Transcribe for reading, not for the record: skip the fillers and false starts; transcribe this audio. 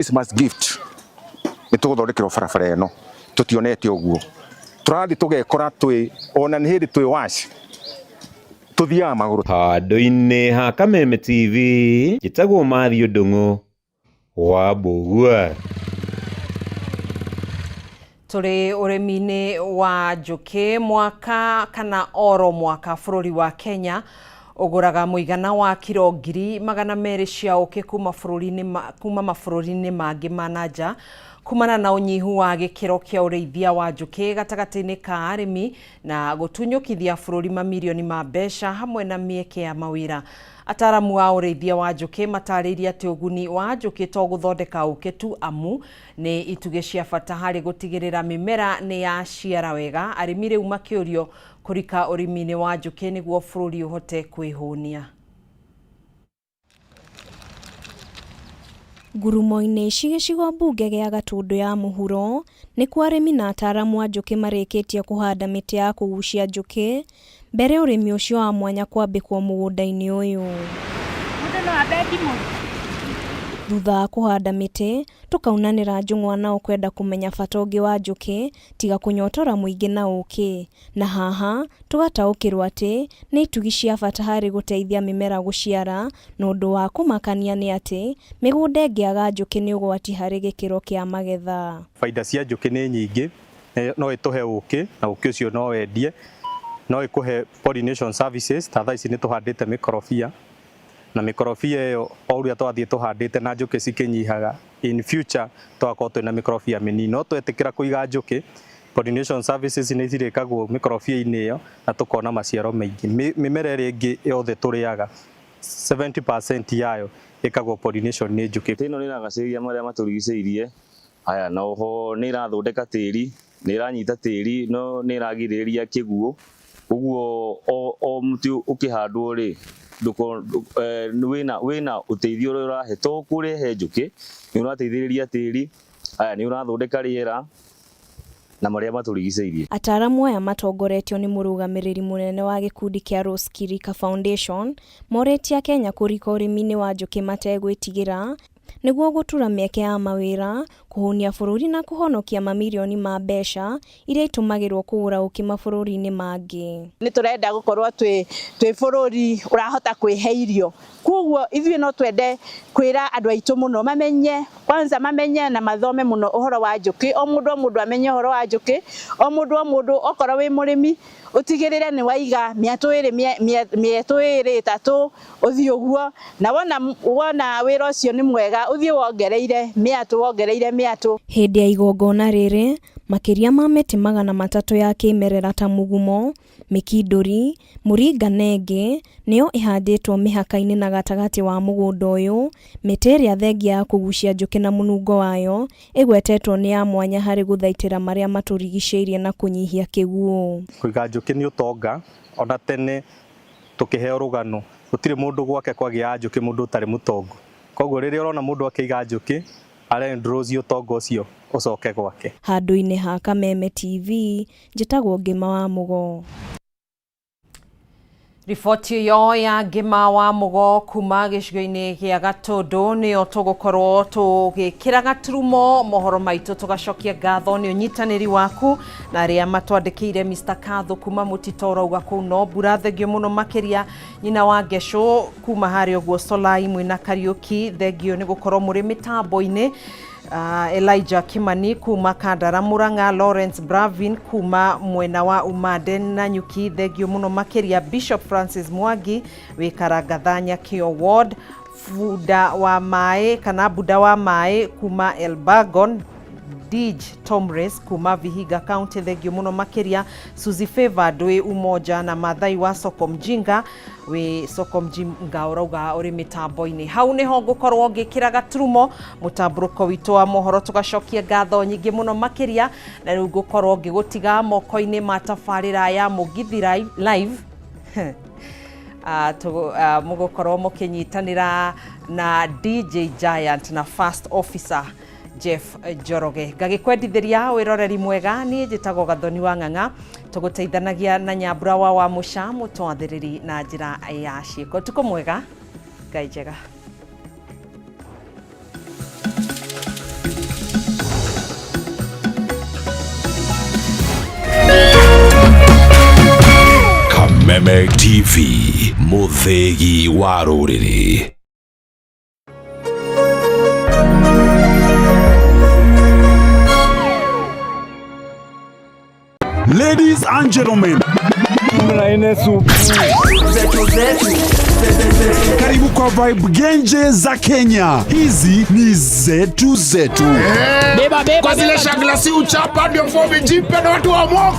Christmas gift nĩ tũgũthondekerwo barabara ĩno tũtionete ũguo tũrathiĩ tũgekora twĩ ona nĩ hĩndĩ twĩ wash tũthiaga magũrũ. Handũ-inĩ ha Kameme TV, njĩtagwo Matthew Ndung'u wa Mbũgua. Tũrĩ ũrĩmi-inĩ wa njũkĩ mwaka kana oro mwaka bũrũri wa Kenya ũgũraga mũigana wa kiro 200,000 cia ũkĩ kuma bũrũri-inĩ kuma mabũrũri-inĩ mangĩ ma na nja kumana na ũnyihu wa gĩkĩro kĩa ũrĩithia wa njũkĩ gatagatĩ-inĩ ka arĩmi na gũtunyũkithia bũrũri mamirioni ma mbeca hamwe na mĩeke ya mawĩra. Ataramu a ũrĩithia wa njũkĩ matarĩirie atĩ ũguni wa njũkĩ to gũthondeka ũkĩ tu amu nĩ itugĩ cia bata harĩ gũtigĩrĩra mĩmera nĩ yaciara wega. Arĩmi rĩu makĩũrio kũrika ũrĩmi-inĩ wa njũkĩ nĩguo bũrũri ũhote kwĩhũnia. Ngurumo-inĩ ici gĩcigo mbunge gĩa Gatũndũ ya mũhuro nĩkuo arĩmi na ataramu a njũkĩ marĩkĩtie kũhanda mĩtĩ ya kũgucia njũkĩ mbere ũrĩmi ũcio wa mwanya kwambĩkwo mũgũnda-inĩ ũyũ. Thutha wa kũhanda mĩtĩ, tũkaunanĩra njũng'wa na ũkwenda kũmenya bata ũngĩ wa njũkĩ tiga kũnyotora mũingĩ na ũkĩ. Na haha tũgataũkĩrwo atĩ nĩ itugi cia bata harĩ gũteithia mĩmera gũciara na ũndũ wa kũmakania nĩ atĩ mĩgũnda ĩngĩaga njũkĩ nĩ ũgwati harĩ gĩkĩro kĩa magetha. Baida cia njũkĩ nĩ nyingĩ, no ĩtũhe ũkĩ na ũkĩ ũcio no wendie, no ĩkũhe pollination services ta thaa ici nĩ tũhandĩte mĩkorobia na mĩkorobia ĩyo o ũrĩa twathiĩ tũhandĩte na njũkĩ cikĩnyihaga in future tũgakorwo twĩna mĩkorobia mĩnini, no twetĩkĩra kũiga njũkĩ pollination services nĩ cirĩkagwo mĩkorobia-inĩ ĩyo na tũkona maciaro maingĩ. Mĩmera ĩrĩa ĩngĩ yothe tũrĩaga 70% yayo ĩkagwo pollination nĩ njũkĩ. Mĩtĩ ĩno nĩ ĩragacĩrithia marĩa matũrigicĩirie, haya na oho nĩ ĩrathondeka tĩri, nĩ ĩranyita tĩri no nĩ ĩragirĩrĩria kĩguũ, ũguo o mũtĩ ũkĩhandwo rĩ, wĩna ũteithio ũrĩa ũrahe to kũrehe njũkĩ, nĩ ũrateithĩrĩria tĩri, haya nĩ ũrathondeka rĩera na marĩa matũrigicĩirie. Ataramu aya matongoretio nĩ mũrũgamĩrĩri mũnene wa gĩkundi kĩa Rose Kirika Foundation morĩtie Akenya kũrika ũrĩmi-inĩ wa njũkĩ mategwĩtigĩra nĩguo gũtura mĩeke ya mawĩra, kũhũnia bũrũri na kũhonokia mamirioni ma mbeca iria itũmagĩrwo kũgũra ũkĩ mabũrũri-inĩ mangĩ. Nĩ tũrenda gũkorwo twĩ bũrũri ũrahota kwĩhe irio, koguo ithuĩ no twende kwĩra andũ aitũ mũno mamenye, kwanza mamenye na mathome mũno ũhoro wa njũkĩ, o mũndũ o mũndũ amenye ũhoro wa njũkĩ, o mũndũ o mũndũ okorwo wĩ mũrĩmi ũtigĩrĩre nĩ waiga mĩatũ ĩrĩ mĩatũ ĩrĩ ĩtatũ ũthiĩ ũguo, na wona wĩra ũcio nĩ mwega ũthiĩ wongereire mĩatũ wongereire mĩatũ. Hĩndĩ ya igongona rĩrĩ makĩria ma mĩtĩ 300 ya kĩmerera ta mũgumo, mĩkindũri, mũringa na ĩngĩ nĩyo ĩhandĩtwo mĩhaka-inĩ na gatagatĩ wa mũgũnda ũyũ, mĩtĩ ĩrĩa thengia ya kũgucia njũkĩ na mũnungo wayo ĩgwetetwo nĩ ya mwanya harĩ gũthaitĩra marĩa matũrigicĩirie na kũnyihia kĩguũ. Kũiga njũkĩ nĩ ũtonga, ona tene tũkĩheo rũgano gũtirĩ mũndũ gwake kwagĩaga njũkĩ mũndũ ũtarĩ mũtongu, koguo rĩrĩa ũrona mũndũ akĩiga njũkĩ arendrose ũtonga ũcio ũcoke gwake. Handũ-inĩ ha Kameme TV, njĩtagwo Ngĩma wa Mũgo. Riboti ĩyo ya Ngĩma wa Mũgo kuma gĩcigo-inĩ gĩa Gatũndũ nĩyo tũgũkorwo tũgĩkĩra gaturumo mohoro maitũ, tũgacokia ngatho nĩ ũnyitanĩri waku na arĩa matwandĩkĩire. Mr Katho kuma Mũtito ũrauga kũu no mbura, thengio mũno makĩria. Nyina wa Ngecũ kuma harĩa ũguo Solai mwĩna Kariũki, thengio nĩ gũkorwo mũrĩ mĩtambo-inĩ. Elijah Kimani kuma Kandara Murang'a, Lawrence Bravin kuma mwena wa Umande na Nyuki, thengio mũno makĩria. Bishop Francis Mwangi wĩ Karangatha Nyakĩo Ward, Bunda wa Maĩ kana Buda wa Maĩ kuma Elbagon, Dij Tomres kuma Vihiga County, thengio mũno makĩria. Suzy Favor ndwĩ Umoja na Mathai wa Soko Mjinga wĩ Soko Mjinga ũrauga ũrĩ mĩtambo-inĩ. Hau nĩho ngũkorwo ngĩkĩra gaturumo mũtambũrũko witũ wa mohoro, tũgacokia ngatho nyingĩ mũno makĩria, na rĩu ngũkorwo ngĩgũtiga moko-inĩ ma tabarĩra ya Mũgithi Live. Mũgũkorwo mũkĩnyitanĩra na DJ Giant na First Officer Jeff Njoroge. Ngagĩkwendithĩria wĩroreri mwega, niĩ njĩtagwo Gathoni wa Ng'ang'a, tũgũteithanagia na Nyambura wa Wamũca mũtwathĩrĩri na njĩra ya ciĩko. Ũtukũ mwega, Ngai njega. Kameme TV, mũthĩgi wa rũrĩrĩ. Ladies and gentlemen, karibu kwa Vibe Genje za Kenya. Hizi ni zetu zetu. Kwa zile shagla si uchapa ndio fomi jipe na watu wa moka.